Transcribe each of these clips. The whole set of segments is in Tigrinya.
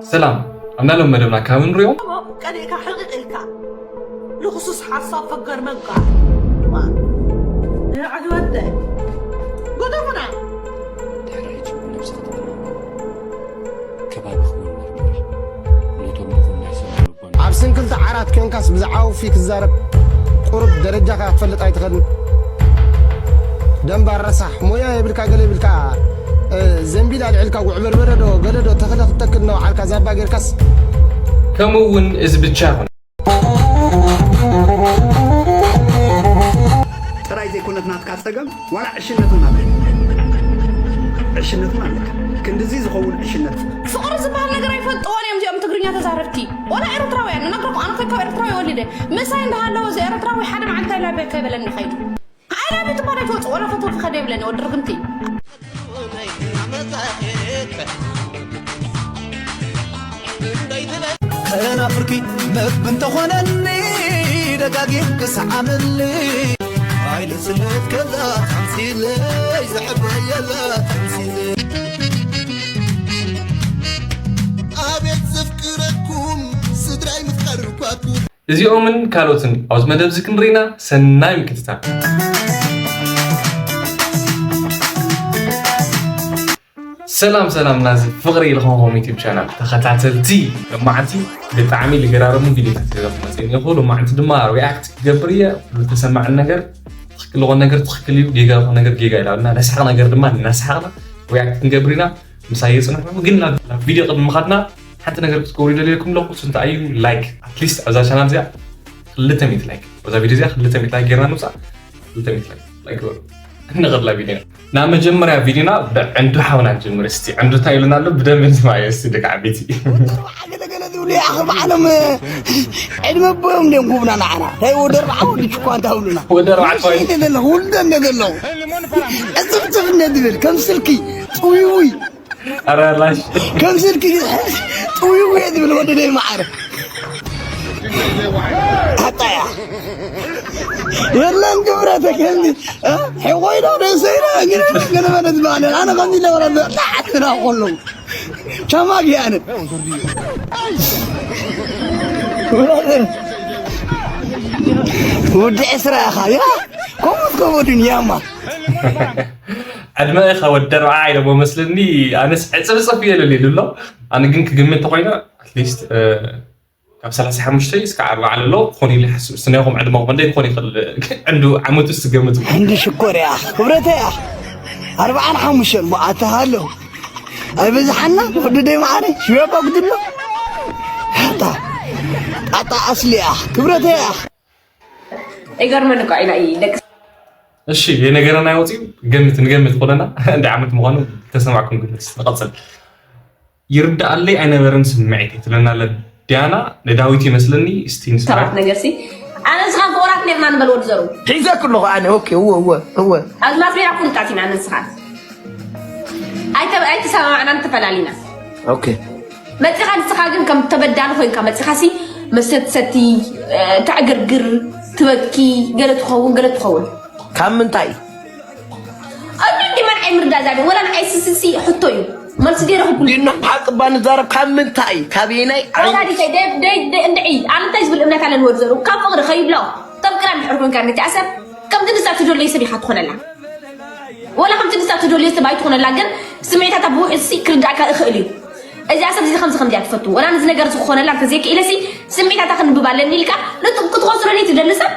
ሰላም፣ ኣብ ናሎም መደብና ካብ ንሪኦም። ቀኒእካ ሕቕቕ ኢልካ ልኽሱስ ሓሳብ ፈገር መንካ። ዓግበተ ጎደፉና። ድሕሪ ሕጂ እውን ነብስኻ ተጠናኸር። ከባቢኹም እውን መርምር። ነቶም ድኹም ናይ ሰብ ልቦና ኣብ ስንክልቲ ዓራት ኮንካስ ብዛዕባ ውፊ ክዛረብ ቁሩብ ደረጃኻ ክትፈልጥ ኣይትኽእልን። ደንባር ረሳሕ ሞያ የብልካ ገለ ይብልካ። ዘንቢል ኣልዒልካ ጉዕ በርበረ ዶ ገለ ዶ ተኽለ ክትተክል እናወዓልካ ዛባ ጌርካስ። ከምኡ እውን እዚ ብቻ ይኹን። ጥራይ ዘይኮነት ናትካ ጸገም ዋላ ዕሽነት እውን ኣለካ። ዕሽነት እውን ኣለካ። ክንድዚ ዝኸውን ዕሽነት ፍቕሪ ዝበሃል ነገር ኣይፈልጥዎን እዮም እዚኦም ትግርኛ ተዛረብቲ። ወላ ኤርትራውያን ንነግረኩም ኣነ ካብ ኤርትራዊ ወሊደ ምሳይ እንዳሃለወ እዚ ኤርትራዊ ሓደ መዓልቲ ኣይላብያ ከይበለኒ ኸይዱ። ኣይላብያ ትባል ኣይትወፅእ ወላ ፈተው ክኸደ ይብለኒ ወዲ ርግምቲ። ከናፍርኪ መግቢ እንተኾነኒ ደጋጊም ክሰዓመኒ ኣይልስለት ከላ ተምሲለይ ዝሕበየላ ተምሲለይ ኣቤት ዘፍቅረኩም ስድራይ ምፍቃር ኳኩ እዚኦምን ካልኦትን ኣብዚ መደብ እዚ ክንርኢና ሰናይ ምክትታል። ሰላም ሰላም ናዚ ፍቕሪ ኢልኹምኹም ዩቲብ ቻናል ተኸታተልቲ። ሎማዓንቲ ብጣዕሚ ልገራረሙ ቪዲዮታት ይዘኹም መፅእኒ ይኹ። ሎማዓንቲ ድማ ሪኣክት ክገብር እየ። ኩሉ ተሰማዕን ነገር ትኽክል ዝኾን ነገር ትኽክል እዩ፣ ጌጋ ዝኾን ነገር ጌጋ ኢላልና ነስሓቕ ነገር ድማ እናሰሓቕና ሪኣክት ክንገብር ኢና። ምሳይ የፅንሑ ግን ናብ ናብ ቪዲዮ ቅድሚ ምኻድና ሓንቲ ነገር ክትገብሩ ይደልየኩም ኣለኹ። እሱ እንታይ እዩ? ላይክ ኣትሊስት ኣብዛ ቻናል እዚኣ ክልተ ሚእቲ ላይክ ኣብዛ ቪዲዮ እዚኣ ክልተ ሚእቲ ላይክ ጌርና ንውፃእ። ክልተ ሚእቲ ላይክ ላይክ ግበሩ። እንቐጥላ ቪዲዮ ናብ መጀመርያ ቪዲዮና ብዕንዱ ሓውና ንጀምር። እስቲ ዕንዱ እንታይ ኢሉና ኣሎ? ብደንቢ ንስማዮ እስቲ ደቂ ዓበይቲ። ገለገለ ዝብሉ ይኣኽል በዓሎም ዕድመ ኣቦዮም እንዲዮም ክቡና ንዓና ናይ ወዲ ኣርባዓ ወዲ ችኳ እንታ ብሉና ወዲ ኣርባዓ ችኳ። ይደ ዘለኹ ውልደ እንደ ዘለኹ ዕፅፍፅፍ እንደ ዝብል ከም ስልኪ ጥውይውይ ኧረ ላሽ ከም ስልኪ ጥውይውይ ዝብል ወዲ ደይ መዓረ ኣጣያ የለን ግብረተ ከምዚ ሕቆይዶ ደሰይዶ ግረመነ ዝበሃለን ኣነ ከምዚ ለበረ ጣዓትና ከለዉ ቻማ ጊያነ ወዲ ዕስራ ኢኻ ያ ከምኡት ከምኡ ድንያማ ዕድመ ኢኻ ወዲ ኣርብዓ ኢሎሞ መስለኒ። ኣነስ ዕፅፍፅፍ እየ ልል ኢሉ ኣሎ። ኣነ ግን ክግምት ተኮይነ ኣትሊስት ካብ ሰላሳ ሓሙሽተ እስከ ኣርብዓ ኣሎ ክኾን ኢለ ይሓስብ። እስቲ ናይኹም ዕድመኹም ክንደይ ክኾን ይኽእል? ዕንዱ ዓመቱ እስቲ ገምቱ። እንዲ ሽኮር እያ ክብረተ እያ ኣርብዓን ሓሙሽተን ብኣታ ኣሎ ኣይበዝሓና ወዲ ደይ መዓረ ሽበባ ጉድሎ ጣጣ ጣጣ ኣስሊ እያ ክብረተ እያ ይገርመኒ እኮ ኢና ደቂ እሺ የነገረና ይወፅዩ። ገምት ንገምት ኮለና እንደ ዓመት ምዃኑ ተሰማዕኩም ግምት ንቐፅል። ይርዳኣለይ ኣይነበረን ስምዒት ትለና ኣለ ዲያና ንዳዊት ይመስለኒ። እስቲ ንስማዕ። ሰባት ነገር ሲ ኣነ ንስኻን ፍቑራት ኔርና ንበል ወዲ ዘሩ ሒዘ ክለኹ ኣነ ኦኬ እወ እወ እወ ኣዝማት ሜራ ፍሉጣት ኢና ንስኻን ኣይተ- ኣይተሰማማዕናን ተፈላሊና ኦኬ መፂኻ ንስኻ ግን ከም ተበዳሊ ኮይንካ መፂኻ ሲ መስተ ትሰቲ እ፣ ተዕግርግር ትበኪ ገለ ትኸውን ገለ ትኸውን ካብ ምንታይ ኣዱ እንዲ መርዓይ ምርዳእ ዛደ ወላ ንዓይ ስስሲ ሕቶ እዩ መልሲ ገይረ ክብሉ ዲኖ ሓቂ እባ ንዛረብ ካብ ምንታይ ካበየናይ ዓይነት ወላዲተይ ደይ- ደይ- ደይ- እንድዒ ኣነ እንታይ ዝብል እምነት ኣለኒ ወዲ ዘሩ ካብ ፍቕሪ ከይብሎ ተፍቅራ እንድሕር ኮንካ ነቲኣ ሰብ ከምቲ ንሳ ትደለይ ሰብ ኢኻ ትኾነላ ወላ ከምቲ ንሳ ትደልዮ ሰብ ኣይትኾነላ ግን ስምዒታታ ብውሕሲ ክርዳእካ እኽእል እዩ እዚኣ ሰብ እዚ ከምዚ ከምዚኣ ትፈቱ ወላ ነዚ ነገር እዚ ክኾነላ እንተዘይክኢለሲ ስምዒታታ ክንብብ ኣለኒ ኢልካ ክትኾስረኒ ትደሊ ሰብ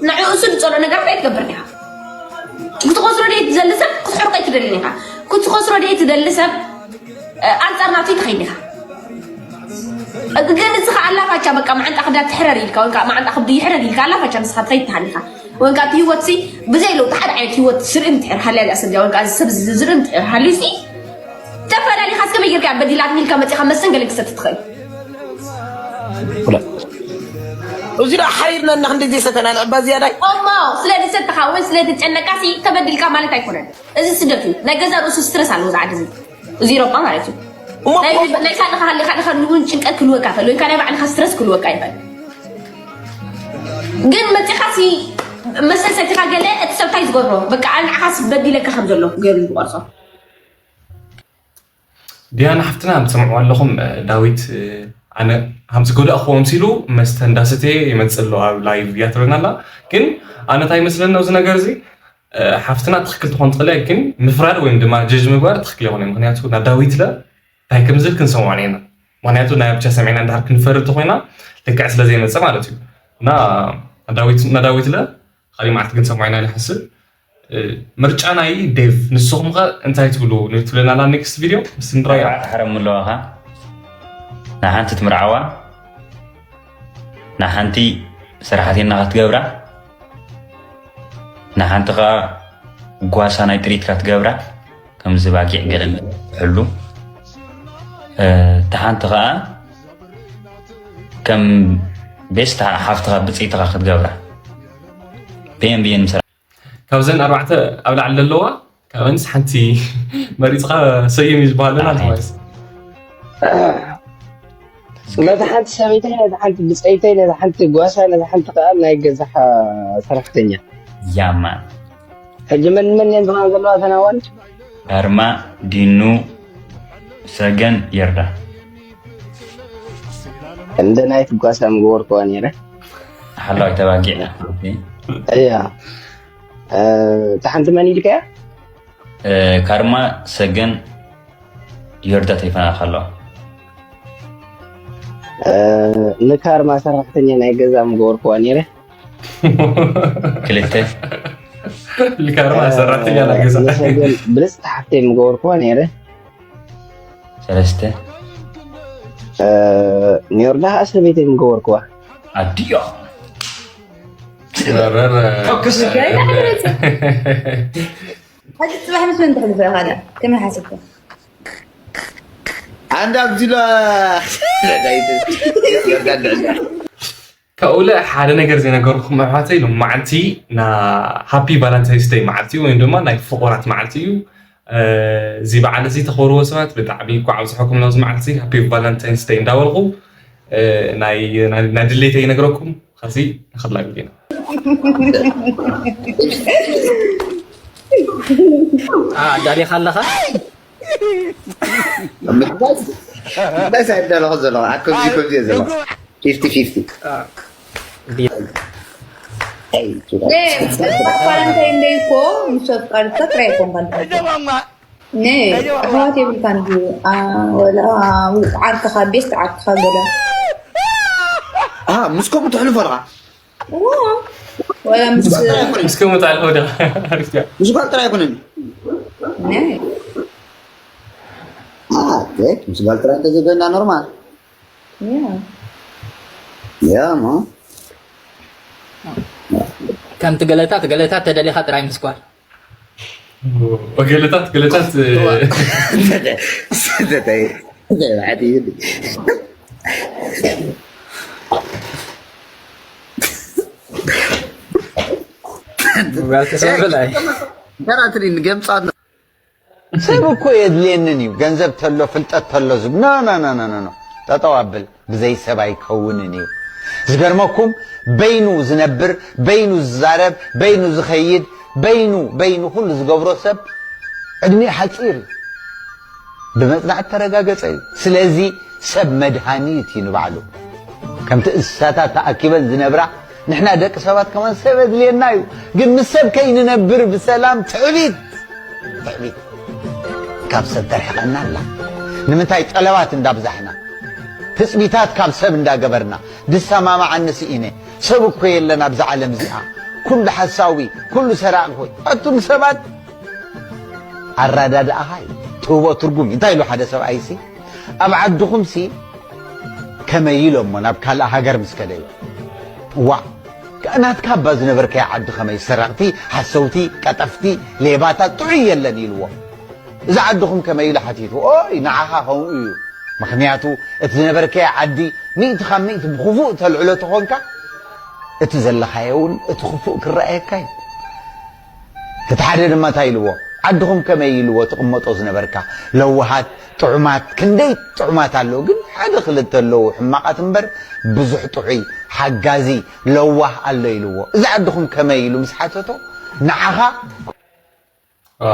ንዕኡ እሱ ዝፀልኦ ነገር እንታይ ትገብር ዲኻ ክትኾስሮ ደይ ትደሊ ሰብ ክትሕርቆ ኣይትደልን ኢኻ ክትኾስሮ ደይ ትደሊ ሰብ ኣንፃር ናቱ ትኸይድ ኢኻ ግን ንስኻ ኣላፋቻ በቃ ማዓንጣ ክዳ ትሕረር ኢልካ ወይ ከዓ ማዓንጣ ክብዲ ይሕረር ኢልካ ኣላፋቻ ንስኻ ትኸይድ ትሃሊኻ ወንካ እቲ ህይወት ሲ ብዘይ ለውጢ ሓደ ዓይነት ህይወት ስርኢ ምትሕር ሃልያ ዚኣ ሰብዚኣ ወንካ እዚ ሰብ እዚ ዝርኢ ምትሕር ሃልዩ ሲ ተፈላሊኻ እስከ መይ ጌርካ በዲላትኒ ኢልካ መፂኻ መስተን ገለ ክሰቲ ትኽእል እዚ ዳ ሓሪርና እና ክንደይ ዘይሰተና ንዕባ ዝያዳይ እሞ ስለ ዝሰተኻ ወይ ስለ ዝጨነቃ ሲ ተበዲልካ ማለት ኣይኮነን እዚ ስደት እዩ ናይ ገዛ ርእሱ ስትረስ ኣለዎ ዝዓዲ እዚ እዚ ሮባ ማለት እዩ እሞ ናይ ናይ ሳልኻ ሃሊኻ ድኻ ንውን ጭንቀት ክልወካ ይኽእል ወይ ከዓ ናይ ባዕልኻ ስትረስ ክልወካ ይኽእል ግን መፂኻሲ መሰሰቲኻ ገለ እቲ ሰብታይ ዝገብሮ በቃ ንዓኻስ በዲለካ ከም ዘሎ ገይሩ ዝቆርሶ ዲያና ሓፍትና፣ ትሰምዕዋ ኣለኹም? እ፣ ዳዊት፣ እ፣ ኣነ ሃምዚ ጎዳእኽዎ መሲሉ መስተ እንዳሰተየ ይመጽእ ኣሎ ኣብ ላይቭ እያ ትብለና ኣላ። ግን ኣነ እንታይ ይመስለኒ ኣብዚ ነገር እዚ፣ እ፣ ሓፍትና ትኽክል ትኾን ትኽእል እያ፣ ግን ምፍራድ ወይም ድማ ጀጅ ምግባር ትኽክል ኣይኮነን። ምኽንያቱ ናብ ዳዊት ለ እንታይ ከም ዝብል ክንሰምዖ ኢና። ምኽንያቱ ናይ ብቻ ሰሚዕና እንድሕር ክንፈርድ ተኾይና ልክዕ ስለ ዘይመጽእ ማለት እዩ። እና ዳዊት፣ እና ዳዊት ለ ካሊእ መዓልቲ ክንሰምዖ ኢና ንሓስብ። እ፣ ምርጫ ናይ ዴቭ። ንስኹም ኸ እንታይ ትብሉ? ንትብለና ኣላ ኔክስት ቪድዮ ምስ ንረኣያ። ኣርባዕተ ሓረሙ ኣለዋኻ። ንሓንቲ ትምርዓዋ፣ ንሓንቲ ሰራሕተኛ ክትገብራ፣ ንሓንቲ ኸኣ ጓሳ ናይ ጥሪት ክትገብራ፣ ከምዚ ባጊዕ ገለ ሕሉ። እ፣ እታ ሓንቲ ኸኣ ከም ቤስት ሓፍትኻ ብጽይትኻ ክትገብራ። ብየን ብየን ምስ ካብዘን ኣርባዕተ ኣብ ላዕሊ ዘለዋ፣ ካብንስ ሓንቲ መሪጽካ ሰይም እዩ ዝበሃል ኣላ። ኣይ። ማለት ነታ ሓንቲ ሰበይተይ፣ ነታ ሓንቲ ብጸይተይ፣ ነታ ሓንቲ ጓሳ፣ ነታ ሓንቲ ከኣ ናይ ገዛ ሓ-፣ ሰራሕተኛ። ያማ። ሕጂ መን መን እየን ዝኾና ዘለዋ እተን ኣዋልድ? ኣርማ፣ ዲኑ፣ ሰገን፣ የርዳ። እንደ ናይቲ ጓሳ ምገበርኩዋ ነይረ። ሓላዊ ተባጊዕ። እያ። እ፣ እታ ሓንቲ መን ኢልካያ? እ፣ ካርማ፣ ሰገን፣ ዮርዳ ተይፈናኻ ኣለዋ። እ፣ ንካርማ ሰራሕተኛ ናይ ገዛ ምገበርኩዋ ነይረ። ክልተ። ንካርማ እ፣ ሰራሕተኛ ናይ ገዛ። ንሰገን ብልጽቲ ሓፍተይ ምገበርኩዋ ነይረ። ሰለስተ። እ፣ ንዮርዳ ኸኣ ሰበይተይ ምገበርኩዋ። ኣድዮ። ረረ። ተኩስ። ጋይዳ ሕደረጽ። ሕጂ ጽባሕ ምስ መን ተሕልፎ ኢኻ ደኣ? ከመይ ሓሰብካ? ኣንዳ ኣብዚሎ። ካብኡለ ሓደ ነገር ዘይነገርኩም ኣሕዋተይ፣ ሎም መዓልቲ ና ሃፒ ቫላንታይንስ ደይ መዓልቲ እዩ፣ ወይም ድማ ናይ ፍቑራት መዓልቲ እዩ። እ፣ እዚ በዓል እዚ ተኽብርዎ ሰባት ብጣዕሚ እኳ ኣብዝሐኩም ናብዚ መዓልቲ ሃፒ ቫላንታይንስ ደይ እንዳበልኩ፣ እ፣ ናይ፣ ናይ፣ ናይ ድሌተይ ይነግረኩም። ኸዚ ንኽላግ ኢና። አ፣ ዳዴኻ ኣለኻ? ምሕዳስ፣ ምሕዳስ ኣይዳለኹ ዘለኹ። ኣብ ከምዚ፣ ከምዚ እየ ዘለኹ። ፊፍቲ ፊፍቲ። አ፣ ቢ-፣ ኳራንታይን ደይ እኮ ምስ ኣፍቃርትካ ጥራይ ኣይኮንካን ትሓስብ። ነ፣ ኣሕዋት የብልካን ድዩ? አ፣ ወላ ዓርክኻ፣ ቤስት ዓርክኻ ገለ። አ፣ ምስ ከምኡ ተሕልፎ ኣለኻ? እዋ፣ ወላ ምስ ምስ ከምኡ ተሕልፎ ዶ? ኣሪፍ እያ። ምስ ጓል ጥራይ ኣይኮነን። ነ። አ፣ ኦኬ፣ ምስ ጓል ጥራይ እንተዘይኮይና ኖርማል። ያ። ያ፣ ሞ። ከምቲ ገለታት፣ ገለታት ተደሊኻ ጥራይ ምስ ጓል። ገለታት፣ ገለታት፣ እ፣ እዋ። ስደተይ፣ ስደተይ፣ ስደተይ፣ ያልተሰበበ ላይ። ተራትሪ ንገምጻት። ሰብ እኮ የድልየንን እዩ። ገንዘብ ተሎ፣ ፍልጠት ተሎ ዝብ-፣ ኖ፣ ኖ፣ ኖ። ጠጠው ኣብል። ብዘይ ሰብ ኣይከውንን እዩ። ዝገርመኩም፣ በይኑ ዝነብር፣ በይኑ ዝዛረብ፣ በይኑ ዝኸይድ፣ በይኑ፣ በይኑ ኩሉ ዝገብሮ ሰብ ዕድሚኡ ሓጺር እዩ። ብመጽናዕቲ ተረጋገጸ እዩ። ስለዚ ሰብ መድሃኒት እዩ ንባዕሉ። ከምቲ እንስሳታት ተኣኪበን ዝነብራ፣ ንሕና ደቂ ሰባት ከማን ሰብ የድልየና እዩ። ግን ምስ ሰብ ከይንነብር ብሰላም ትዕቢት፣ ትዕቢት ካብ ሰብ ተርሕቐና ኣላ። ንምንታይ ጠለባት እንዳብዛሕና፣ ትጽቢታት ካብ ሰብ እንዳገበርና፣ ድሰማማዓኒ ስኢነ። ሰብ እኮ የለን ኣብዛ ዓለም እዚኣ። ኩሉ ሓሳዊ፣ ኩሉ ሰራቒ ኮይኑ። ኣቱም ሰባት ኣረዳድኣኻ እዩ ትህቦ ትርጉም እዩ። እንታይ ኢሉ ሓደ ሰብኣይሲ፣ ኣብ ዓድኹምሲ ከመይ ኢሎሞ ናብ ካልእ ሃገር ምስ ከደዩ፣ ዋ፣ ናትካ እባ ዝነበርካዮ ዓዲ ከመይ ሰረቕቲ፣ ሓሰውቲ፣ ቀጠፍቲ፣ ሌባታት ጥዑይ የለን ኢልዎ። እዚ ዓድኹም ከመይ ኢሉ ሓቲቱ፣ ኦይ፣ ንዓኻ ከምኡ እዩ። ምኽንያቱ እቲ ዝነበርካዮ ዓዲ ሚእቲ ካብ ሚእቲ ብኽፉእ ተልዕሎ ተኾንካ፣ እቲ ዘለኻዮ እውን እቲ ክፉእ ክረኣየካ እዩ። እቲ ሓደ ድማ እንታይ ኢልዎ? ዓድኹም ከመይ ኢልዎ ትቕመጦ ዝነበርካ? ለዋሃት፣ ጥዑማት፣ ክንደይ ጥዑማት ኣለዉ፣ ግን ሓደ ክልተ ኣለዉ ሕማቓት እምበር፣ ብዙሕ ጥዑይ፣ ሓጋዚ፣ ለዋህ ኣሎ ኢልዎ። እዚ ዓድኹም ከመይ ኢሉ ምስ ሓተቶ፣ ንዓኻ አ።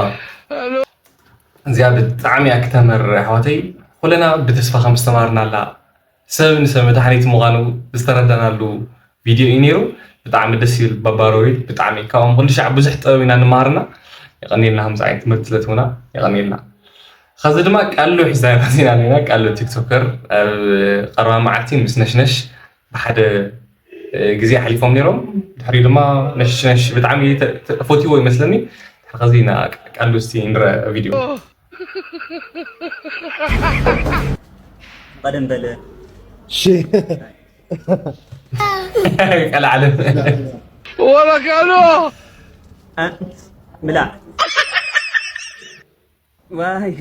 እዚኣ ብጣዕሚ እያ ክተመርር ኣሕዋተይ። ኩለና ብተስፋ ከም ዝተማርናላ ሰብ ንሰብ መድሓኒት ምዃኑ ዝተረዳናሉ ቪድዮ እዩ ነይሩ። ብጣዕሚ ደስ ይብል ባባሮይ፣ ብጣዕሚ ካብኦም ኩሉ ሻዕ ብዙሕ ጥበብ ኢና ንመሃርና። የቐንየልና ከምዚ ዓይነት ትምህርቲ ስለ ትህቡና የቐንየልና። ኸዚ ድማ ቃሉ ሒዝና መፂና ኣለና። ቃሉ ቲክቶከር ኣብ ቀረባ መዓልቲ ምስ ነሽነሽ ብሓደ ግዜ ኣሕሊፎም ነይሮም። ድሕሪ ድማ ነሽነሽ ብጣዕሚ ተፈትዎ ይመስለኒ። ድሕሪ ኸዚ ኢና ቃሉ እስቲ ንረ ቪድዮ ቀደም በለ እሺ ቀልዓለም ወበካሎ ብላዕ ዋይ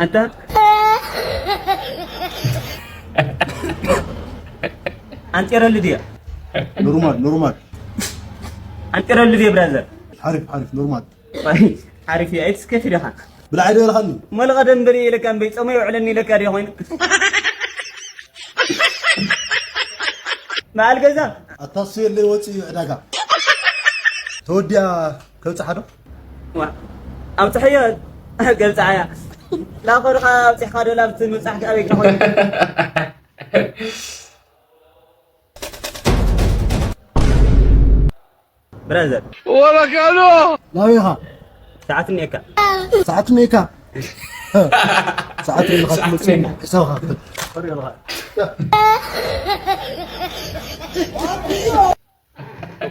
ኣንተ ኣንጢረሉ ድየ ኖርማል ኖርማል ኣንጢረሉ ድየ ብራዘር ሓሪፍ ሓሪፍ ኖርማል ሓሪፍ እዩ ኣይትስከፊ ዲኻ ብላዕ ዶ ኢልካኒ መለቐ ደንበሪ ኢለካ እምበይ ጸመዮ ውዕለኒ ኢለካ ድየ ኮይኑ በዓል ገዛ ኣታሱ የለይ ወፂ እዩ ዕዳጋ ተወዲኣ ከብፅሓ ዶ ዋ፣ ኣብፅሐዮ ገብፅዓያ ላኸ ድኻ ኣብፂሕካ ዶ ላብቲ ምብፃሕካ ኣበይ ኮይኑ ብራዘር ወበካሎ ናበይኻ ሰዓት እኒኤካ ሰዓት ነይካ ሰዓት ሪኢልካ ትመፅእ ሕሳብካ ክፈል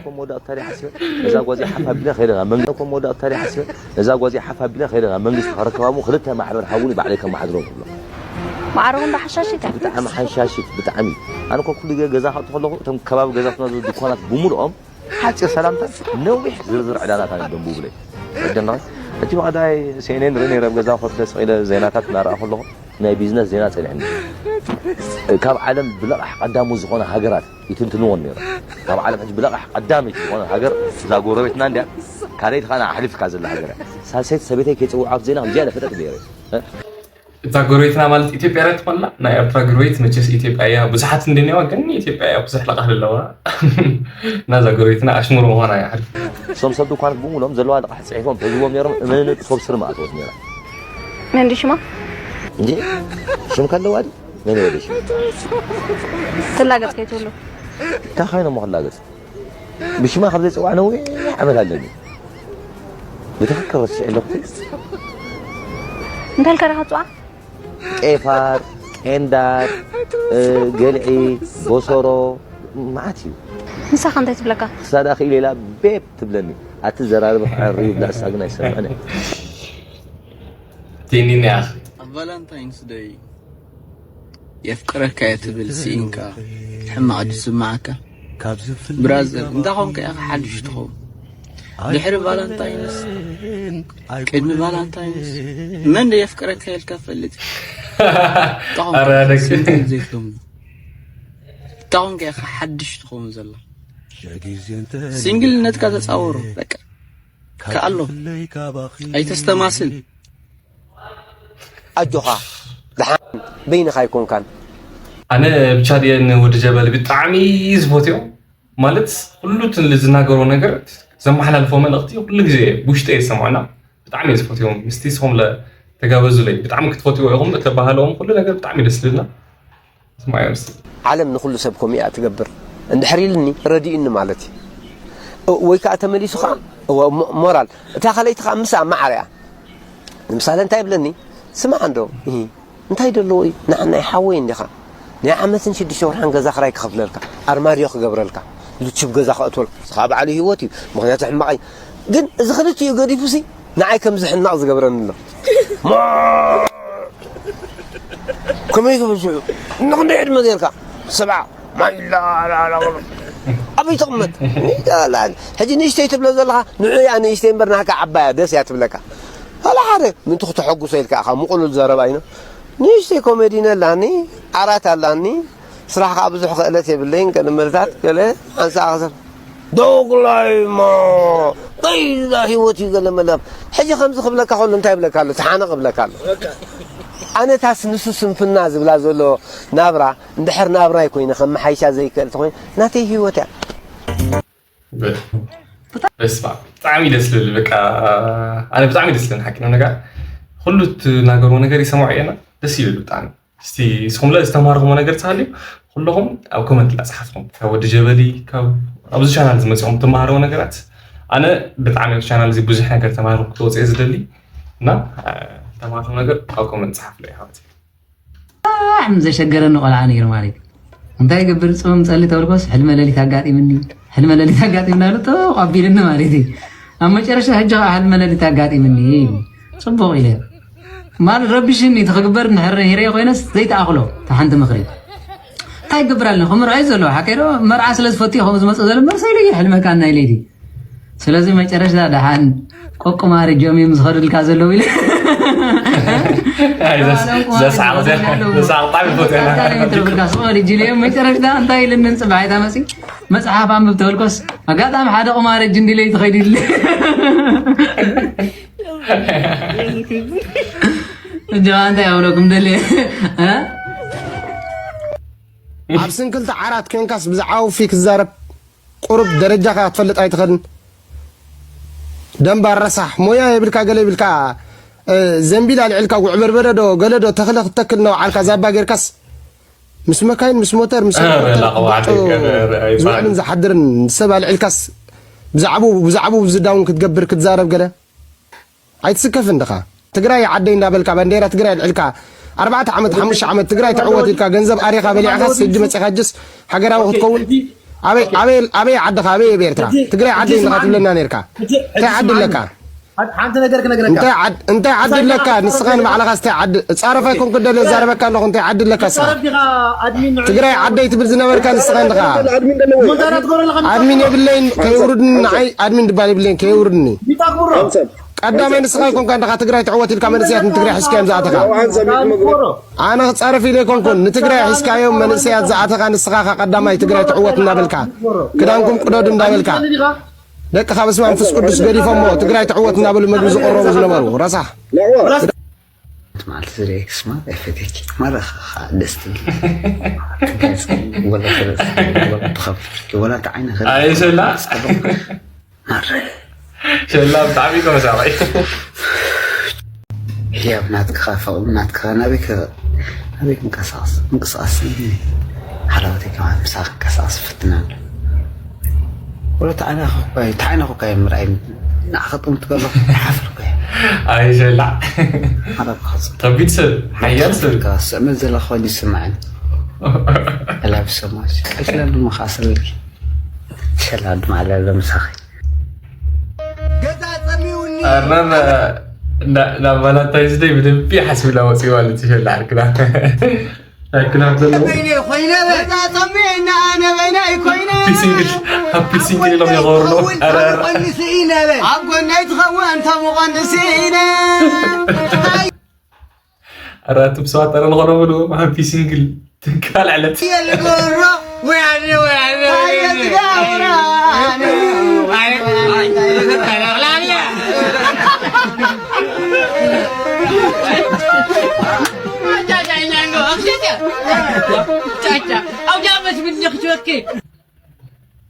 ኮም ወዳእታ ታሪክ ሓሲበ ነዛ ጓዜ ሓፍ ኣቢለ ከይደ መንግስቲ ኮም ወዳእታ ታሪክ ሓሲበ ነዛ ጓዜ ሓፍ ኣቢለ ከይደ መንግስቲ ከረከባሙ ክልተ ማሕበር ሃቡኒ ባዕለይ ከመሓድሮም ክብሎ ማዕረጉ እንዳ ሓሻሽት እያ ብጣዕሚ ሓሻሽት ብጣዕሚ ኣነ ኮ ኩሉ ግዜ ገዛ ከእቱ ከለኹ እቶም ከባቢ ገዛትና ዘለዉ ድኳናት ብምልኦም ሓፂር ሰላምታ ነዊሕ ዝርዝር ዕዳናት ኣነ ደንቡብለይ ወደና እቲ ብቐዳይ ሴኔን ርኢ ነይረ ኣብ ገዛ ኮፍ ኢለ ስቕ ኢለ ዜናታት እናረኣ ከለኹ ናይ ቢዝነስ ዜና ፀኒሕኒ ካብ ዓለም ብለቓሕ ቀዳሙ ዝኾነ ሃገራት ይትንትንዎ ነይሮም ካብ ዓለም ሕጂ ብለቓሕ ቀዳመይቲ ዝኾነ ሃገር እዛ ጎረቤትና እንድያ ካልኣይቲ ከዓ ኣሕሊፍካ ዘላ ሃገር እያ ሳልሰይቲ ሰበይተይ ከይፅውዓ ኣብቲ ዜና ከምዚኣ ኢለ ፈጠጥ ገይረ እዛ ጎረቤትና ማለት ኢትዮጵያ ርያ ትኾንና ናይ ኤርትራ ጎረቤት መቸስ ኢትዮጵያ እያ ብዙሓት እንደኒዋ ግን ኢትዮጵያ እያ ብዙሕ ለቓሕ ኣለዋ እና እዛ ጎረቤትና ኣሽሙር ምዃና እያ ሓሪፍ እሶም ሰብ ድኳናት ብምሎም ዘለዋ ልቓሕ ፅሒፎም ሒዝዎም ነይሮም እመንን ሶብ ስር ማእተወት ነይራ መን ድዩ ሽማ እንጂ ሽም ከለዋ ድዩ መን ወደ ሽም ትላገጽ ከይትብሉ እንታይ ኮይኖም ክላገጽ ብሽማ ካብ ዘይፅዋዕ ነዊሕ ዓመት ኣለኒ ብትኽክል ረሲዐ ኣለኹ እንታይ ኢልካ ዲኻ ትፅዋዕ ቄፋር ቄንዳር እ፣ ገልዒ ቦሶሮ መዓት እዩ ንሳኻ እንታይ ትብለካ ክሳዳ ክኢለ ኢላ ቤብ ትብለኒ ኣቲ ዘራርቢ ክዕር ይብላ እሳ ግን ኣይሰምዕን እያ ቲኒኒ ኣኺ ኣብ ቫላንታይንስ ደይ የፍቅረካ እየ ትብል ስኢንካ ሕማቕ ድስማዓካ ብራዘር እንታይ ኾንካ ኢኻ ሓድሽ ትኸውን ድሕሪ ቫላንታይንስ ቅድሚ ቫላንታይንስ መን ደ የፍቅረካ ኢልካ ፈልጥ እንታይ ኾንካ ኣረ ደቂ ኢኻ ዘይትገሙ እንታይ ኾንካ ኢኻ ሓድሽ ትኸውን ዘላ ሲንግልነትካ ተፃወሮ በቃ ከኣሎ ኣይተስተማስል ኣጆኻ ደሓን በይንኻ ኣይኮንካን ኣነ ብቻ ድየ ንወዲ ጀበል ብጣዕሚ ዝፈትዮ ማለት ኩሉ እቲ ዝናገሮ ነገር ዘመሓላልፎ መልእኽቲ ኩሉ ግዜ ብውሽጠ የሰምዖና ብጣዕሚ እየ ዝፈትዮም ምስቲ ስኹም ተጋበዙለይ ብጣዕሚ ክትፈትዎ ኢኹም እተባሃለዎም ኩሉ ነገር ብጣዕሚ ደስ ዝብልና ስማዮም እስቲ ዓለም ንኹሉ ሰብ ከምኡ እያ ትገብር እንድሕር ኢልኒ ረዲኡኒ ማለት እዩ ወይ ከዓ ተመሊሱ ከዓ እወ፣ ሞ- ሞራል እታ ከለይቲ ከዓ ምሳ ማዕረ እያ ንምሳሌ እንታይ ይብለኒ ስማዕ እንዶ እሂ፣ እንታይ ደለዎ እዩ ንዓናይ ሓወይ እንዲኻ ናይ ዓመትን ሽዱሽተ ወርሓን ገዛ ክራይ ክኸፍለልካ ኣርማድዮ ክገብረልካ ሉችብ ገዛ ከእትወልካ ስኻ በዓሉ ህይወት እዩ ምክንያቱ ሕማቕ እዩ ግን እዚ ክልቲኡ ገዲፉሲ ንዓይ ከም ዝሕናቕ ዝገብረኒ ኣሎ ከመይ ክብል ሽዑ ንክንደይ ዕድመ ጌርካ ሰብዓ ማይላ ኣበይ ትቕመጥ ሕጂ ንእሽተይ ትብሎ ዘለኻ ንዑ እያ ንእሽተይ እምበር ናካ ዓባያ ደስ እያ ትብለካ ዋላ ሓደ ምንቲ ክተሐጉሶ ኢልካ ኢኻ ምቑሉል ዘረባ ኢና ንእሽተይ ኮሜዲን ኣላኒ ዓራት ኣላኒ ስራሕ ከዓ ብዙሕ ክእለት የብለይን ገለ መልታት ገለ ኣንሳኣ ክሰር ዶግላይማ ቀይዛ ህይወት እዩ ገለ መላብ ሕጂ ከምዚ ክብለካ ከሎ እንታይ ይብለካ ኣሎ ተሓነቕ ይብለካ ኣሎ ኣነታስ ንሱ ስንፍና ዝብላ ዘሎ ናብራ እንድሕር ናብራይ ኮይነ ከመሓይሻ ዘይክእል ተኮይነ ናተይ ህይወት እያ በስመ ኣብ። ብጣዕሚ ደስ ልብል። በቃ ኣነ ብጣዕሚ ደስ ልብል ሓቂ ነው። ነገር ኩሉ እትናገርዎ ነገር ይሰማዑ እየና ደስ ይብል ብጣዕሚ። እስቲ ንስኹም ለ ዝተማርኹሞ ነገር ተሃልዩ ኩለኹም ኣብ ኮመንት ላ ጸሓፍኩም። ካብ ወዲ ጀበሊ ካብ ኣብዚ ቻናል ዝመጽኹም ትማሃርዎ ነገራት ኣነ ብጣዕሚ ኣብ ቻናል እዚ ብዙሕ ነገር ተማሃርኩ ክወጽእ ዝደሊ እና ተማሃርኩም ነገር ኣብ ኮመንት ጸሓፍሉ ይሓወት። ብጣዕሚ ዘሸገረኒ ቆልዓ ነይሩ ማለት እዩ። እንታይ ይገብር? ጾም ጸሊ ተበልኮስ ሕልመ ሌሊት ኣጋጢምኒ፣ ሕልመ ሌሊት ኣጋጢምኒ ኣሉ ተቋቢልኒ ማለት እዩ። ኣብ መጨረሻ ሕጂ ከዓ ሕልመ ሌሊት ኣጋጢምኒ ጽቡቕ ኢለ ማለት ረቢሽኒ ተኽግበር ንሕረ ሂረ ኮይነስ ዘይተኣኽሎ ተሓንቲ ምኽሪ እንታይ ይገብር ኣለኹ? ምርዓይ ዘለዎ ሓቀዶ መርዓ ስለ ዝፈትዮ ከምኡ ዝመጽእ ዘሎ መርሰ ኢለ ሕልመካ ናይ ለይቲ ስለዚ መጨረሽታ ደሓን ቆቁማሪ ጆም እዮም ዝኸዱልካ ዘለዉ ኢለ ዘሳቕ ጣሚ ፎተና ጅልዮ መጨረሽታ እንታይ ኢልንን ፅባሒታ መፂ መፅሓፍ ኣንብብ ተበልኮስ ኣጋጣሚ ሓደ ቁማሪ ጅንዲ ለይቲ ኸይዱ ኢለ እጃ እንታይ ኣብለኩም ደልየ ኣብ ስንክልቲ ዓራት ኮንካስ ብዛዕባ ውፊ ክዛረብ ቁሩብ ደረጃኻ ክትፈልጥ ኣይትኽእልን። ደንባር ረሳሕ ሞያ የብልካ ገለ ይብልካ ዘንቢል ኣልዕልካ ጉዕ በርበረ ዶ ገለ ዶ ተኽለ ክትተክል እናወዓልካ ዛባ ጌርካስ ምስ መካይን ምስ ሞተር ምስ ዝውዕልን ዝሓድርን ሰብ ኣልዕልካስ ብዛዕቡ ብዛዕቡ ዝዳውን ክትገብር ክትዛረብ ገለ ኣይትስከፍን ድኻ ትግራይ ዓደይ እንዳበልካ ባንዴራ ትግራይ ኣልዕልካ ኣርባዕተ ዓመት ሓሙሽተ ዓመት ትግራይ ትዕወት ኢልካ ገንዘብ ኣሪኻ በሊዕኻስ ሕጂ መፂኻ ሕጅስ ሃገራዊ ክትከውን ኣበይ ዓድኻ ኣበይ ኣብ ኤርትራ ትግራይ ዓደይ ኢኻ ትብለና ነርካ እንታይ ዓዲ ኣለካ እንታይ ዓዲ ኣለካ ንስኻ ንባዕልኻ እንታይ ዓዲ ፃረፍ ኣይኮንኩ ደለ ዛረበካ ኣለኹ እንታይ ዓዲ ኣለካ ስኻ ትግራይ ዓደይ ትብል ዝነበርካ ንስኻ እንድኻ ኣድሚን የብለይን ከየውርድኒ ንዓይ ኣድሚን ድባል የብለይን ከየውርድኒ ቀዳማይ ንስኻ ይኮንካ እንድኻ ትግራይ ትዕወት ኢልካ መንእሰያት ንትግራይ ሒዝካዮም ዝኣተኻ ኣነ ክፃረፍ ኢለ ይኮንኩን ንትግራይ ሒዝካዮም መንእሰያት ዝኣተኻ ንስኻ ኻ ቀዳማይ ትግራይ ትዕወት እናበልካ ክዳንኩም ቅደዱ እንዳበልካ ደቅኻ በስመ ኣብ መንፈስ ቅዱስ ገዲፎሞ ትግራይ ትዕወት እናበሉ መግቢ ዝቕረቡ ዝነበሩ ረሳሕ ማለት ዝሬክስ ማለት ኣይፈቴኪ ማለት ደስ ትብል ወላ ተረስ ወላ ተኸፍ ወላ ተዓይነ ኣይሰላ ሸላ ብጣዕሚ እኮ መሳቂ ህያብ ናትካ ፍቕሪ ናትካ ናበይ ናበይ ክንቀሳቀስ ምንቅስቃስ ሓላወተይ ከማን ምሳኻ ክንቀሳቀስ ይፍትን ኣሎ ወላ ተዓይነኹ እኳ ምርኣይ ንዓኻ ጥምት ከሎ ይሓፍር እኳ ኣይ ሸላ ሓላብ ክኸጽ ከቢድ ሰብ ሓያል ሰብ ስዕመት ዘለኻ ኮይኑ ይስምዓኒ I love you so much ቀልኪላ ድማ ከኣ ስለልኪ ሸላ ድማ ኣለለ ምሳኺ ኣረመ ናብ ቫላንታይንስ ደይ ብደንቢ ሓስብላ ወፂዋ ልትሸላ ዓርክና ዓርክና ዘለዎ ኮይነ በዛ ፀሚዕና ኣነ በይናይ ኮይነ ፒሲንግል ኣብ ፒሲንግል ኢሎም የኸብርሎ ኣብ ጎነይ ትኸውን ተምቆን ስኢነ ኣራቱም ሰባት ኣረ ንኾነ ብሉ ሓንቲ ሲንግል ትካል ዕለት የልጎሮ ወያኔ ወያኔ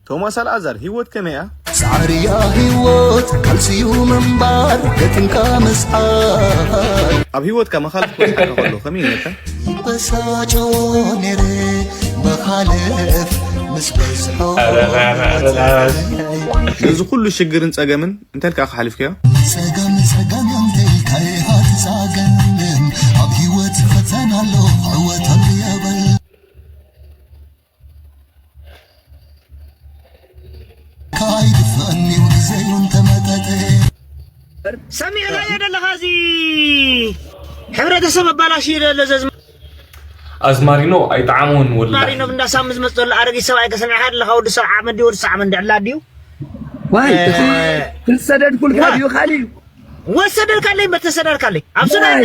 ቶማስ ኣልኣዛር ህይወት ከመይ እያ? ጻዕርያ ህይወት ካልሲዩ ምንባር ገጥምካ ምስዓር ኣብ ህይወትካ መኻልፍ ክበጽሓካ ከሎ ከመይ ነርካ? በሳጮ ነይረ መኻልፍ ምስ በዝሖ ነዚ ኩሉ ሽግርን ጸገምን እንታይ ኢልካ ኢኻ ሓሊፍካዮ? ጸገም ጸገም እንተልካ ኢኻ ትጻገም ኣብ ህይወት ፈተና ኣሎ ዕወት ኣሎ የበል ካይድፈኒ ግዜዩ እንተመጠጠ ሰሚዕካዮ ደለኻ እዚ ሕብረተሰብ ኣባላሽዩ ደሎ ዘዝማ ኣዝማሪኖ ኣይጠዓሞን ወላ ማሪኖ እንዳሳም ዝመፅ ዘሎ ኣረጊት ሰብኣይ ከሰሚዕካ ደለኻ ወዲ ሰብዓ ዓመት ድዩ ወዲ ሰብዓ ዓመት እንድዕላ ድዩ ዋይ ትሰደድኩልካ ድዩ ካሊ ወሰደልካለይ መተሰደድካለይ ኣብ ሱዳን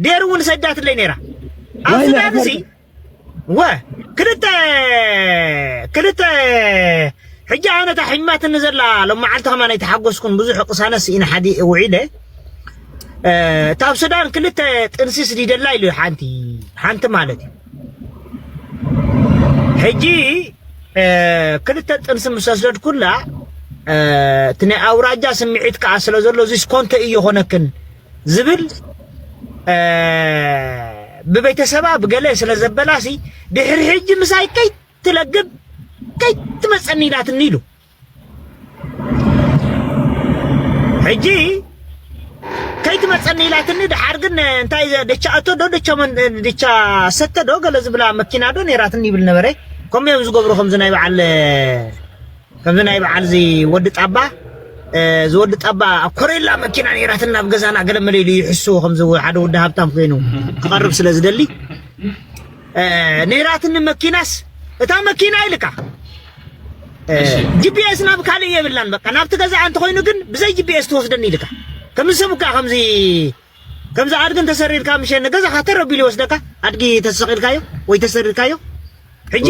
ዴር እውን ሰዳትለይ ነይራ ኣብ ሱዳን እዚ ወ ክልተ ክልተ ሕጂ ኣነ እታ ሒማትኒ ዘላ ሎም መዓልቲ ከማን ኣይተሓጎስኩን ብዙሕ ቅሳነት ስኢነ ሓዲ ውዒለ እታ ኣብ ሱዳን ክልተ ጥንሲ ስዲደላ ኢሉ ሓንቲ ሓንቲ ማለት እዩ ሕጂ ክልተ ጥንሲ ምስ ወስደድኩላ እቲ ናይ ኣውራጃ ስምዒት ከዓ ስለ ዘሎ እዚስ ኮንተ እዩ ይኾነክን ዝብል ብቤተሰባ ብገለ ስለ ዘበላሲ ድሕሪ ሕጂ ምሳይ ከይትለግብ ከይትመፀኒ ኢላትኒ ኢሉ። ሕጂ ከይትመፀኒ ኢላትኒ። ድሓር ግን እንታይ ደቻ ኣቶ ዶ ደቻ ሰተ ዶ ገለ ዝብላ መኪና ዶ ነይራትኒ ይብል ነበረ። ከምኡ እዮም ዝገብሩ ከምዚ ናይ በዓል ከምዚ ናይ በዓል እዚ ወዲ ጣባ እዚ ወዲ ጣባ ኣብ ኮሬላ መኪና ነይራትና ኣብ ገዛና ገለ መለ ኢሉ ይሕስዎ ከምዚ ሓደ ወዲ ሃብታም ኮይኑ ክቐርብ ስለ ዝደሊ ነይራትኒ መኪናስ እታ መኪና ኢልካ ጂፒኤስ ናብ ካልእ የብላን። በቃ ናብቲ ገዛ እንተኮይኑ ግን ብዘይ ጂፒኤስ ትወስደኒ ኢልካ ከምዚ ሰብ እኳ ከምዚ ከምዚ ኣድጊ እንተሰሪርካ ምሸ ንገዛኻ ተረቢሉ ይወስደካ ኣድጊ ተሰቂልካዮ ወይ ተሰሪርካዮ ሕጂ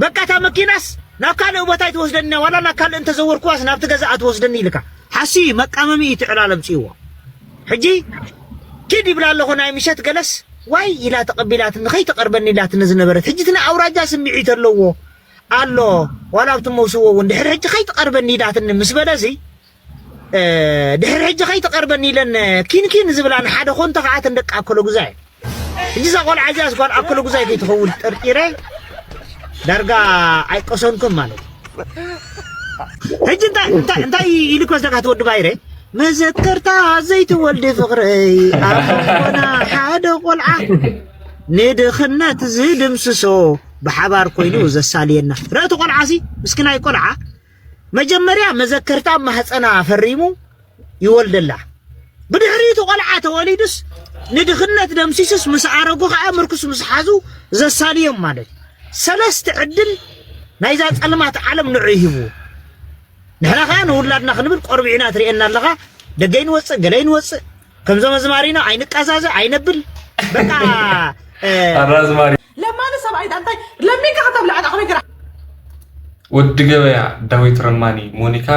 በቃ እታ መኪናስ ናብ ካልእ ቦታ ኣይትወስደኒ ዋላ ናብ ካልእ እንተዘወርኩዋስ ናብቲ ገዛ ኣትወስደኒ ኢልካ ሓሲ መቃመሚ እዩ ትዕላለ ምፅእዎ ሕጂ ኪድ ይብላ ኣለኹ ናይ ምሸት ገለስ ዋይ ኢላ ተቐቢላትኒ ከይትቐርበኒ ኢላትኒ ዝነበረት ሕጂ እቲ ናይ ኣውራጃ ስምዒት ኣለዎ ኣሎ ዋላ ኣብቲ መውስዎ እውን ድሕሪ ሕጂ ከይትቐርበኒ ኢላትኒ ምስ በለሲ ድሕሪ ሕጂ ከይትቐርበኒ ኢለን ኪንኪን ዝብላ ንሓደ ኮንቶ ከዓ ተን ደቂ ኣከሎ ጉዛይ ሕጂ እዛ ቆልዓ እዚኣ ጓል ኣከሎ ጉዛይ ከይትኸውን ጠርጢረ ዳርጋ ኣይቀሰንኩም ማለት ሕጂ እንታይ ኢልክ ወስደካ ትወዲ ባይረ መዘከርታ ዘይትወልዲ ፍቕረይ ኣብ ኾና ሓደ ቆልዓ ንድኽነት ዝድምስሶ ብሓባር ኮይኑ ዘሳልየና ርእቲ ቆልዓ ሲ ምስኪናይ ቆልዓ መጀመርያ መዘከርታ ማህፀና ፈሪሙ ይወልደላ ብድሕሪቱ ቆልዓ ተወሊዱስ ንድኽነት ደምሲሱስ ምስ ኣረጉ ከዓ ምርኩስ ምስ ሓዙ ዘሳልዮም ማለት ሰለስተ ዕድል ናይዛ ፀልማት ዓለም ንዑ ይህቡ ንሕና ከዓ ንውላድና ክንብል ቆርቢዕና ትርእየና ኣለኻ ደገይ ንወፅእ ገለይ ንወፅእ ከምዞም ኣዝማሪኖ ኣይንቀዛዘ ኣይነብል በቃ ኣራዝማሪ ለማኒ ሰብኣይ እንታይ ለሚንካ ከተብልዐና ከመይ ግራ ወዲ ገበያ ዳዊት ረማኒ ሞኒካ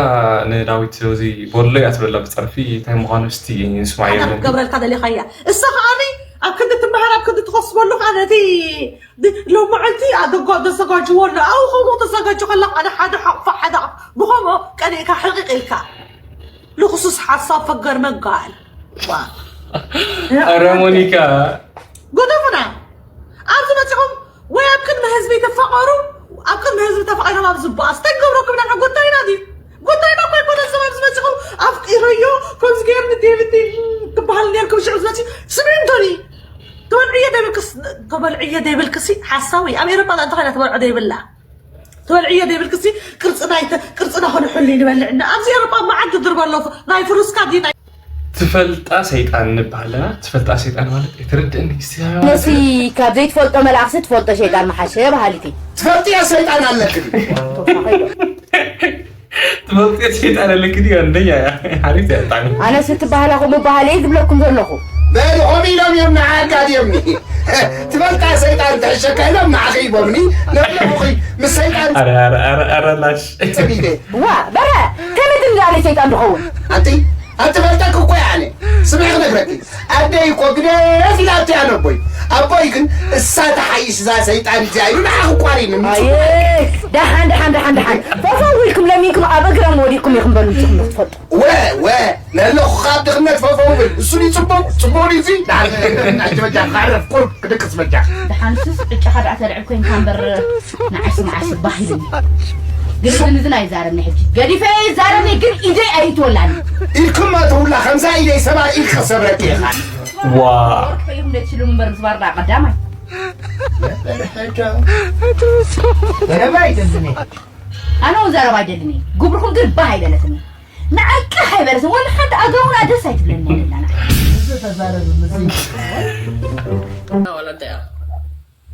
ንዳዊት እዚ ቦሎ እያ ትብለላ ብፀርፊ እንታይ ምዃኑ እስቲ ንስማዕ የብለን ክገብረልካ ደሊኻያ እሳ ከዓኒ ኣብ ክንዲ ትምሃር ኣብ ክንዲ ትኸስበሉ ከዓ ነቲ ሎምዕንቲ ኣደጓ ተዘጋጅዎ ኣሎ ኣው ከምኡ ተዘጋጅ ከላ ሓደ ሓደ ሓቕፋ ሓደ ብኸምኡ ቀኒእካ ሕቂቕ ኢልካ ልኽሱስ ሓሳብ ፈገር መጋል ኣረ ሞኒካ ጎደፉና ኣብዚ መፂኹም ወይ ኣብ ቅድሚ ህዝቢ ትፋቐሩ ኣብ ቅድሚ ህዝቢ ተፋቒሮም ኣብ ዝበኣስ እንታይ ገብረኩም ኢና ጉዳይና ድዩ ጉዳይና እኮ ኣይኮነ ሰብ ኣብዚ መፂኹም ኣፍቂረዮ ከምዚ ገይርኒ ዴቪድ ትበሃል ነርኩም ሽዑ ዝመፂ ስምዒ እንቶኒ ተበልዕዮ ደይብልክስ ተበልዕዮ ደይብልክሲ ሓሳዊ ኣብ ኤሮፓ እንታይ ኮይና ተበልዖ ደይብላ ትበልዕዮ ደይብልክሲ ቅርፅና ይተ ቅርፅና ከነሕሉ ንበልዕ እና ኣብዚ ኤሮፓ መዓት ድድርበ ኣሎ ናይ ፍሩስካ ድዩ ናይ ትፈልጣ ሰይጣን ንበሃል ኣለና ትፈልጣ ሰይጣን ማለት ኣይትርድእኒ እስቲ ነሲ ካብ ዘይትፈልጦ መልኣኽሲ ትፈልጦ ሸይጣን መሓሸ በሃሊት እየ ትፈልጥዮ ሰይጣን ኣለክን ትፈልጥዮ ሰይጣን ኣለክን እዩ እንደኛ ሓሪፍ እያ ብጣዕሚ ኣነስ ትበሃላ ከምኡ በሃለ እየ ዝብለኩም ዘለኹ በል ኾም ኢሎም እዮም ንዓጋ ድዮምኒ ትፈልጣ ሰይጣን ትሕሸካ ኢሎም ንዓኺ ይቦምኒ ነብለኹኺ ምስ ሰይጣን ኣረ ላሽ ዋ በረ ከመይ ትንዳለ ሰይጣን ዝኸውን ኣንቲ ኣንቲ ፈልጠክ እኮ ያለ ስምዕ ክነግረክ ኣደይ እኮ ግደፍ ኢላቶ ያ ነቦይ ኣቦይ ግን እሳ ተሓይሽ እዛ ሰይጣን እዚኣ ኢሉ ንዓኺ ቋሪኑ ኣየ ደሓን ደሓን ደሓን ደሓን ፈፈው ኢልኩም ለሚንኩም ኣብ እግሮም ወዲቕኩም ኢኹም በሉ ንስኹም ትፈልጡ ወ ወ ነለኹ ካብ ድኽነት ፈፈው ብል እሱ ድዩ ፅቡቕ ፅቡቕ ድዩ እዚ ንዓይ በጃ ክዓረፍ ቁርብ ክድቅስ በጃ ደሓንስስ ዕጫኻ ደኣ ተልዕል ኮይንካ እምበር ንዓይሲ መዓስ ባህ ኢሉኒ ግድን እዝን ኣይዛረብኒ ሕጂ ገዲፈ ይዛረብኒ ግን ኢደይ ኣይትወላኒ ኢድኩማ ተውላ ከምዛ ኢደይ ሰባ ኢድ ከሰብረኪ ኢኻ ዋ ወርቂ ፈይኹም ደይ ትሽልሙ እምበር ምስባር ደኣ ቀዳማይ በረባይ ደልኒ ኣነ እውን ዘረባ ኣይደልን እየ ግብርኹም ግን ባህ ኣይበለትኒ ንዓይ ቃሕ ኣይበለትን ወላ ሓንቲ ኣጋውና ደስ ኣይትብለኒ የብላና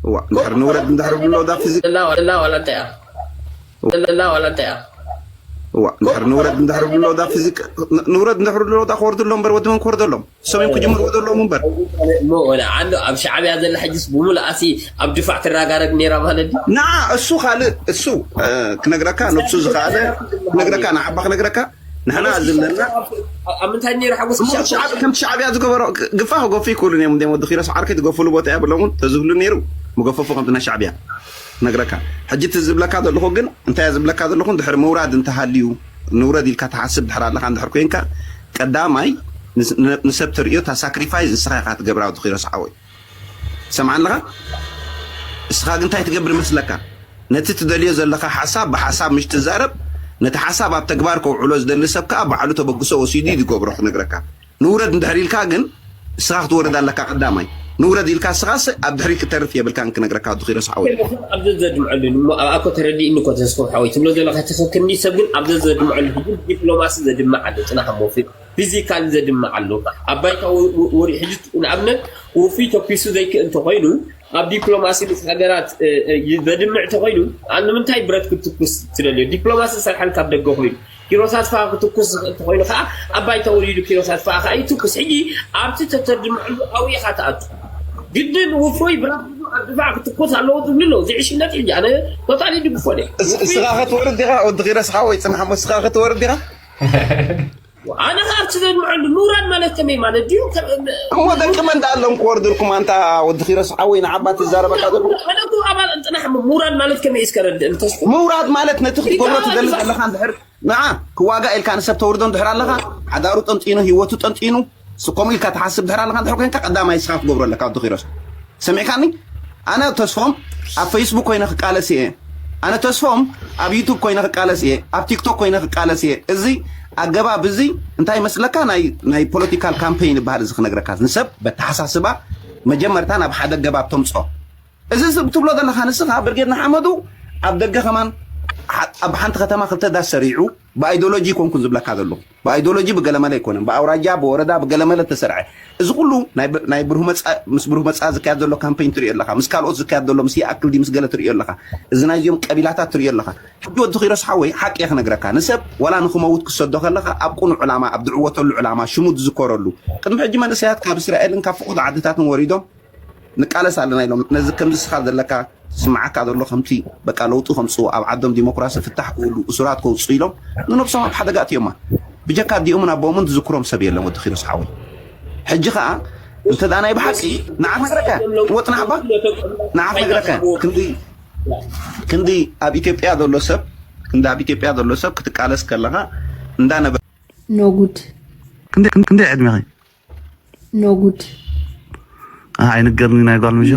እዋ እንድሕር ንውረድ እንድሕር ብሎ ዳ ፊዚክ እዋ እንድሕር ንውረድ እንድሕር ብሎ ዳ ፊዚክ ንውረድ እንድሕር ብሎ ዳ ክወርዱ ኣሎ እምበር ወዲ መን ክወርዱ ኣሎም እሶም እዮም ክጅምርዎ ዘለዎም እምበር እሞ ወላ ዓሎ ኣብ ሻዕብያ ዘላ ሕጅስ ብሙሉኣሲ ኣብ ድፋዕ ትራጋረግ ነይራ ማለት ድዩ ንዓ እሱ ካልእ እሱ ክነግረካ ንሱ ዝኸኣለ ክነግረካ ንዓባ ክነግረካ ንሕና ዘለና ኣብ ምንታይ ነይሩ ሓጎስ ከምቲ ሻዕብያ ዝገበሮ ግፋ ክገፉ ይክእሉ እዮም እንደ ወዲ ኪሮስ ዓርከይ ትገፉሉ ቦታ የብሎምን ተዝህሉ ነይሩ ምገፈፉ ከምቲ ናይ ሻዕብያ ነግረካ። ሕጂ እቲ ዝብለካ ዘለኹ ግን እንታይ ዝብለካ ዘለኹ፣ ድሕሪ ምውራድ እንተሃልዩ፣ ንውረድ ኢልካ ትሓስብ ድሕር ኣለኻ እንድሕር ኮንካ፣ ቀዳማይ ንስ- ን- ንሰብ ተርእዮ እታ ሳክሪፋይስ ንስኻ ኢኻ ትገብራ ወዲ ኪሮስ ሓወይ። ሰምዓን ኣለኻ? እስኻ ግን እንታይ ትገብር መስለካ? ነቲ ትደልዮ ዘለኻ ሓሳብ ብሓሳብ ምሽ ትዛረብ፣ ነቲ ሓሳብ ኣብ ተግባር ከውዕሎ ዝደሊ ሰብ ከኣ ባዕሉ ተበግሶ ወሲዱ እዩ ዝገብሮ ክነግረካ። ንውረድ እንድሕር ኢልካ ግን እስኻ ክትወርድ ኣለካ ቀዳማይ። ንውረድ ኢልካ እስኻስ ኣብ ድሕሪት ክትተርፍ የብልካን ክነግረካ ወዲ ኪሮስ ሓወይ። ኣብ ዘዘድምዐሉ እሞ ኣብ ኣኮ ተረዲእኒ እኮ ተስፎ ሓወይ ትብሎ ዘለካ ትኽክል እንዲ ሰብ ግን ኣብ ዘዘድምዐሉ ሕጂ ዲፕሎማሲ ዘድምዕ ኣሎ ጽናሕ ሞፊ ፊዚካል ዘድምዕ ኣሎ ኣብ ባይታ ወ- ወ- ወሪ ሕጂ ንኣብነት ውፉይ ተኪሱ ዘይክእል እንተኮይኑ ኣብ ዲፕሎማሲ ምስ ሃገራት እ፣ እ፣ ዘድምዕ እንተኮይኑ ኣብ ንምንታይ ብረት ክትትኩስ ትደልዮ ዲፕሎማሲ ዝሰርሐልካ ኣብ ደገ ኮይኑ ኪሮስ ኣስፋ ክትኩስ ዝኽእል እንተኮይኑ ከዓ ኣብ ባይታ ወሪዱ ኪሮስ ኣስፋ ከዓ ይትኩስ ሕጂ ኣብቲ ተተድምዐሉ ኣብኡ ኢኻ ትኣቱ ግድን ውፉይ ብረት ሒዙ ኣብ ድፋዕ ክትኩስ ኣለዎ ትብሉ ኣለዉ እዚ ዕሽነት ሕጂ ኣነ ቶታሊ ድግፎ ደ እስ- እስኻ ክትወርድ ዲኻ ወዲ ኪሮስ ሓወይ? ጽናሕ እሞ እስኻ ክትወርድ ዲኻ? ኣነ ከኣ ኣብቲ ዘድምዐሉ ምውራድ ማለት ከመይ ማለት ድዩ እሞ ደቂ መን ደኣ ኣሎም ክወርድልኩም? ኣንታ ወዲ ኪሮስ ሓወይ ንዓባ ትዛረበካ ዘሎ ኣነ እኮ ኣባል ጽናሕ ምውራድ ማለት ከመይ እስከ ረድእ እንተስኩ ምውራድ ማለት ነቲ ክትገብሮ ትደሊ ዘለኻ እንድሕር ንዓ ክዋጋ ኢልካ ንሰብ ተውርዶ እንድሕር ኣለኻ ሓዳሩ ጠንጢኑ ህይወቱ ጠንጢኑ ስኮም ኢልካ ትሓስብ ድሕር ኣለኻ እንድሕር ኮንካ ቀዳማይ እስኻ ክትገብሮ ኣለካ ወዲ ኪሮስ ሰሚዕካኒ ኣነ ተስፎም ኣብ ፌስቡክ ኮይነ ክቃለስ እየ ኣነ ተስፎም ኣብ ዩቱብ ኮይነ ክቃለስ እየ ኣብ ቲክቶክ ኮይነ ክቃለስ እየ እዚ ኣገባብ እዚ እንታይ መስለካ ናይ ናይ ፖለቲካል ካምፔይን ይበሃል እዚ ክነግረካ ንሰብ በተሓሳስባ መጀመርታ ናብ ሓደ ገባብ ተምፅኦ እዚ ትብሎ ዘለካ ንስኻ ብርጌድ ንሓመዱ ኣብ ደገ ከማን ኣብ ሓንቲ ከተማ ክልተ ዳስ ሰሪዑ ብኣይዶሎጂ ይኮንኩን ዝብለካ ዘለኹ ብኣይዶሎጂ ብገለመለ ኣይኮነን ብኣውራጃ ብወረዳ ብገለመለ ተሰርዐ እዚ ኩሉ ናይ ብርሁ መፃ ምስ ብርሁ መፃ ዝካየድ ዘሎ ካምፔን ትሪኦ ኣለካ ምስ ካልኦት ዝካየድ ዘሎ ምስ ይኣክል ዲ ምስ ገለ ትሪኦ ኣለካ እዚ ናይዚኦም ቀቢላታት ትሪኦ ኣለካ ሕጂ ወዲ ኪሮስ ሓወይ ሓቂ እየ ክነግረካ ንሰብ ዋላ ንክመውት ክሰዶ ከለካ ኣብ ቁኑዕ ዕላማ ኣብ ድዕወተሉ ዕላማ ሽሙ ዝዝከረሉ ቅድሚ ሕጂ መንእሰያት ካብ እስራኤልን ካብ ፍቁድ ዓድታትን ወሪዶም ንቃለስ ኣለና ኢሎም ነዚ ከምዚ ስኻ ዘለካ ስምዓካ ዘሎ ከምቲ በቃ ለውጢ ከምፅኡ ኣብ ዓዶም ዲሞክራሲ ፍታሕ ክህሉ እሱራት ከውፅኡ ኢሎም ንነብሶም ኣብ ሓደጋ እትዮማ ብጀካ ኣዲኦምን ኣቦኦምን ዝዝክሮም ሰብ የለን ወዲ ኪሮስ ሓወይ ሕጂ ከዓ እንተ ደኣ ናይ ብሓቂ ንዓት ነግረካ ወጥና ሓባ ንዓት ነግረካ ክንዲ ክንዲ ኣብ ኢትዮጵያ ዘሎ ሰብ ክንዲ ኣብ ኢትዮጵያ ዘሎ ሰብ ክትቃለስ ከለካ እንዳነበ No good. ክንደይ ዕድሜኺ? No good. ኣይንገርኒ ናይ ጓል ምሽ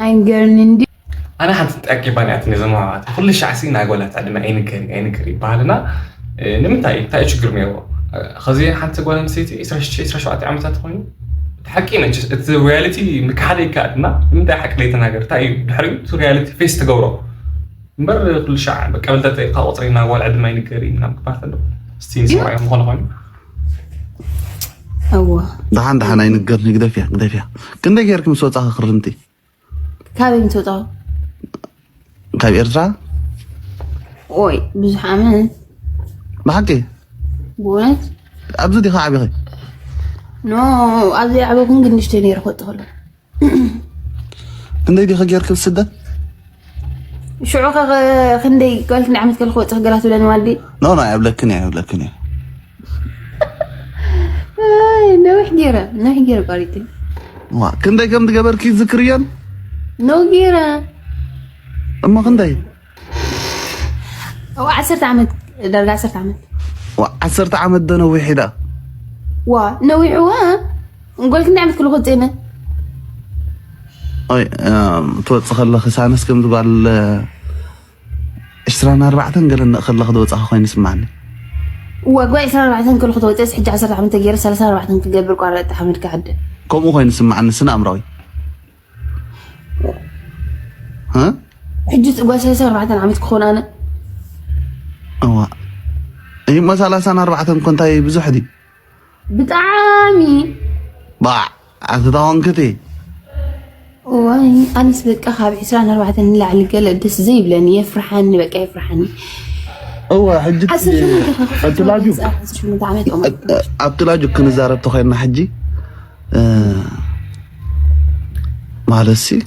ኣይንገርኒ እንዲ ኣነ ሓንቲ ጠቂባ እያ ነዞም ኣሕዋት ኩሉ ሻዕ ሲ ናይ ጓላት ዕድመ ኣይንገር ኣይንገር ይበሃል እና ንምንታይ እንታይ ችግር ነይርዎ ከዚ ሓንቲ ጓል ኣንስተይቲ 27 ዓመታት ኮይኑ እቲ ሓቂ መችስ እቲ ሪያሊቲ ምክሓደ ይከኣል እና ንምንታይ ሓቂ ዘይተናገር እንታይ እዩ ድሕሪኡ እቲ ሪያሊቲ ፌስ ትገብሮ እምበር ኩሉ ሻዕ በቃ በልጠጠ ካብ ቁፅሪ ናብ ጓል ዕድመ ኣይንገር እዩ ምናምን ክባሃል ከሎ እስቲ ንሰማዮ ምኾነ ኮይኑ እዎ ደሓን ደሓን ኣይንገርኒ ግደፍያ ግደፍያ ክንደይ ጌርክ ምስ ወፃኺ ክርምቲ ካበይ ምስ ወፃኹ ካብ ኤርትራ ኦይ ብዙሕ ዓመት ብሓቂ ብእውነት ኣብዚ ዲኻ ዓቢኺ ኖ ኣብዚ ዓበኹን ግን ንሽተይ ነይረ ክወጥእ ከሎ ክንደይ ዲኺ ጌርክ ስደት ሽዑ ከ ክንደይ ጓል ክንደይ ዓመት ከለኹ ወጥእ ክገላ ትብለኒ ዋዲ ኖ ኖ ኣይብለክን እየ ኣይብለክን እየ ኣይ ነዊሕ ገይረ ነዊሕ ገይረ ቋሪጢ ዋ ክንደይ ከም ዝገበርኪ ዝክርየን ኖ ገይረ እሞ ክንደይ او عشرة ዓመት ዳርጋ عشرة ዓመት ዋ ዓሰርተ ዓመት ዶ ነዊሕ ኢዳ ዋ ነዊሕዋ እንጎል ክንደይ ዓመት ክልኩ ዜነ ኦይ ትወፅእ ከለኺ ሳነስ ከም ዝጓል ዕስራን ኣርባዕተን ገለ ንእኸለኺ ዝወፃኺ ኮይኑ ይስማዓኒ ወጓ ዕስራን ኣርባዕተን ከለኹ ተወፅአስ ሕጂ ዓሰርተ ዓመት ተገይረ ሰላሳን ኣርባዕተን ክገብር ቋረጥ ሓመድ ክዓደ ከምኡ ኮይኑ ይስማዓኒ ስነ ኣእምራዊ ሕጂ ጓል ሰላሳን ኣርባዕተን ዓመት ክኾን ኣነ እዋ እሞ ሰላሳን ኣርባዕተን እኮ እንታይ ብዙሕ ድዩ ብጣዕሚ ባዕ ኣቲ ተኾንክቲ እዋይ ኣነስ በቃ ካብ ዕስራን ኣርባዕተን ንላዕሊ ገለ ደስ ዘይብለኒ የፍርሓኒ በቃ የፍርሓኒ እወ ሕጂ እቲ ላጁ ዓመት እሞ ኣብቲ ላጁ ክንዛረብ ተኾይንና ሕጂ ማለት ሲ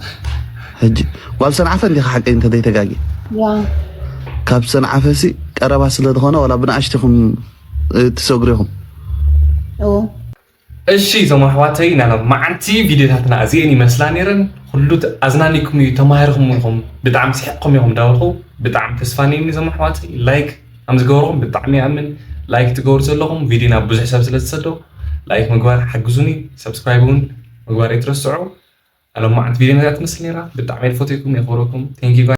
ሕጂ ጓል ሰንዓፈ እንዲኻ ሓቀይ እንተ ዘይተጋጊ ያ ካብ ሰንዓፈ ሲ ቀረባ ስለ ዝኾነ ዋላ ብንኣሽትኹም ትሰግሪኹም እዎ እሺ እዞም ኣሕዋተይ ናይ ሎማዓንቲ ቪድዮታትና እዚኤን ይመስላ ነይረን። ኩሉ ኣዝናኒኩም እዩ፣ ተማሂርኩም ኢኹም፣ ብጣዕሚ ስሒቕኩም ኢኹም እንዳበልኩ ብጣዕሚ ተስፋ ነይኒ። እዞም ኣሕዋተይ ላይክ ከም ዝገበርኩም ብጣዕሚ ይኣምን። ላይክ ትገብሩ ዘለኹም ቪድዮ ናብ ብዙሕ ሰብ ስለ ዝሰዶ ላይክ ምግባር ሓግዙኒ። ሰብስክራይብ እውን ምግባር ኣይትረስዑ። ናይ ሎማዓንቲ ቪድዮ ነዚኣ ትመስል ነይራ። ብጣዕሚ እየ ዝፈትየኩም፣ የኽብረኩም። Thank you guys።